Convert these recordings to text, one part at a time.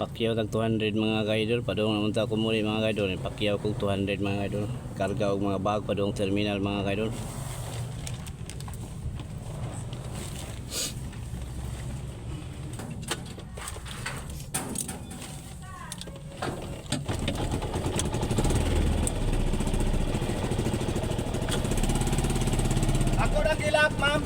Pakyaw tag 200, mga kaidol. Padung naman ta ko muli, mga kaidol. Pakyaw kog 200, mga kaidol. Karga og mga bag padung terminal, mga kaidol. Ako na gilap, ma'am.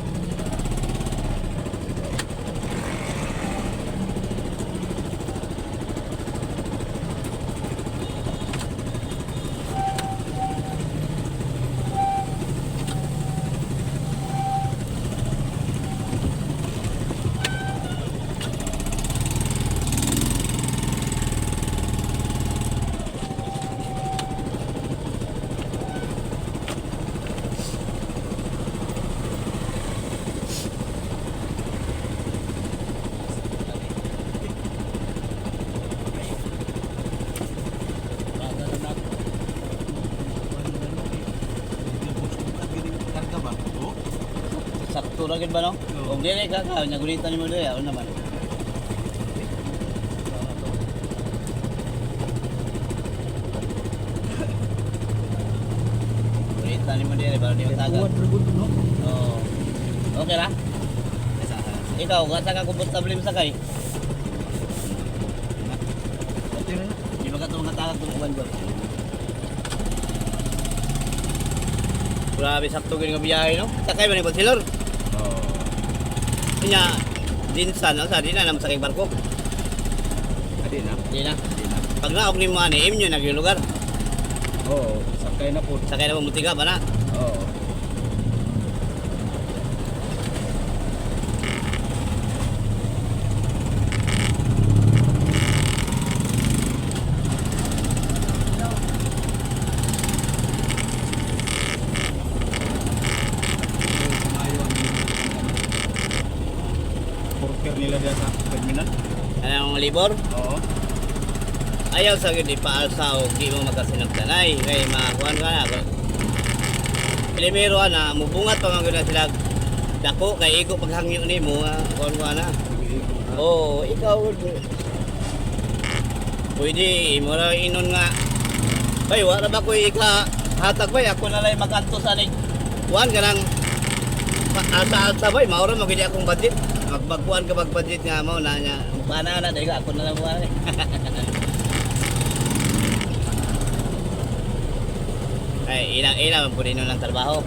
Sakto ra gid ba, no? Kung dili ka ka, nagunitan nimo dili, ano naman. Gunitan nimo dili para di matagal. Oo. Okay ra? Ikaw, kasa ka komportable mo sakay? Di ba ka ito mga tagak itong uban ba? Grabe, sakto gini nga biyahe, no? Sakay ba ni Bonsilor? Oo. Kanya, dinsan, no? Sa di na naman sakay barko. Adi na. Di na. Adi na. Pag naog ni mga ni, inyo na yung lugar. Oo, sakay na po. Sakay na mo mutiga ba na? Oo. Porter nila dyan sa terminal? Anong libor? Oo. Ayaw sa gini paalsa o di mo magkasinagtanay. Kay makakuan ka na. Primero ana, mubungat pa man gud na sila dako kay igo paghangyo nimo, kuan ka na. Oo, ikaw. Pwede, mo ra inon nga. Bay, wala ba ko ika hatag bay, ako na lang maganto sa nig. Kuan ka nang alsa-alsa bay, maura magidi akong budget. Magbagkuan ka mag-budget nga mo na niya. Mukha na na, dahil ako na lang buwan. Ay, ilang ilang ang pwede ng trabaho.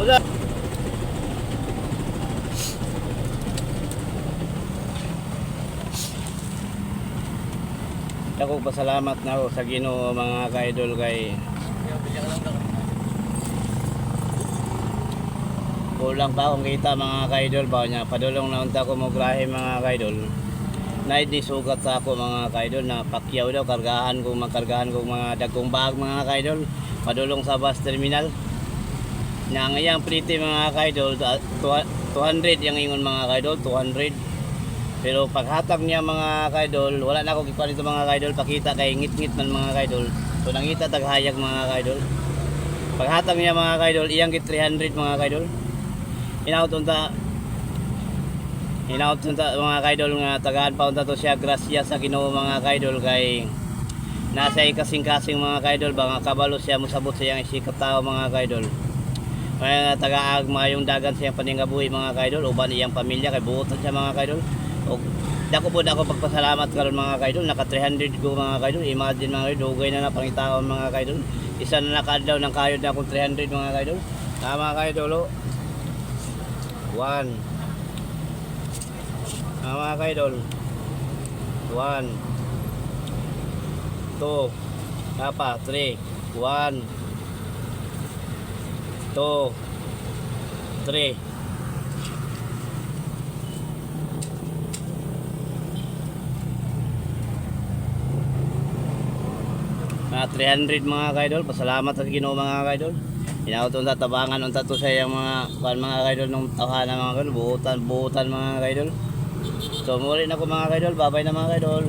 Wala. Ako pasalamat na ako sa Ginoo, mga ka-idol, kay kulang pa akong kita, mga ka-idol ba niya. Padulong na unta ko mo grahe, mga ka-idol. Naid ni sugat sa ako, mga ka-idol, na pakyaw daw kargahan ko, makargahan ko mga dagkong bag, mga ka-idol, padulong sa bus terminal. Na ang iyang plite, mga ka-idol, 200 yung ingon, mga ka-idol, 200. Pero paghatag niya, mga ka-idol, wala na ako gikuha nito, mga ka-idol, pakita kay ngit-ngit man, mga ka-idol. So nangita taghayag, mga ka-idol. Paghatag niya, mga ka-idol, iyang git 300, mga ka-idol. Hinaut unta, hinaut unta, mga ka-idol, nga tagaan pa unta to siya grasya sa Ginoo, mga ka-idol, kay nasa ikasing-kasing, mga ka-idol ba nga kabalo siya mosabot sa iyang isikap tao, mga ka-idol. Kaya tagaag maayong dagan sa iyang paningabuhi, mga ka-idol, uban iyang pamilya kay buotan siya, mga ka-idol. Og dako pod ako pagpasalamat karon, mga ka-idol, naka 300 ko, mga ka-idol. Imagine, mga ka-idol, dugay na na pangitaon, mga ka-idol. Isa na nakaadlaw ng kayod na akong 300, mga ka-idol. Tama, mga ka-idol, oh. One. Ah, mga ka-idol. One. Two. Apa, three. One. Two. Three. Mga 300, mga ka-idol. Pasalamat sa Ginoo, mga ka-idol. Hinaut unta tabangan unta to sa iyang mga kuan, mga ka-idol, nung tawhana, mga ka-idol, buutan buutan, mga ka-idol. So muli na ko, mga ka-idol, babay na, mga ka-idol.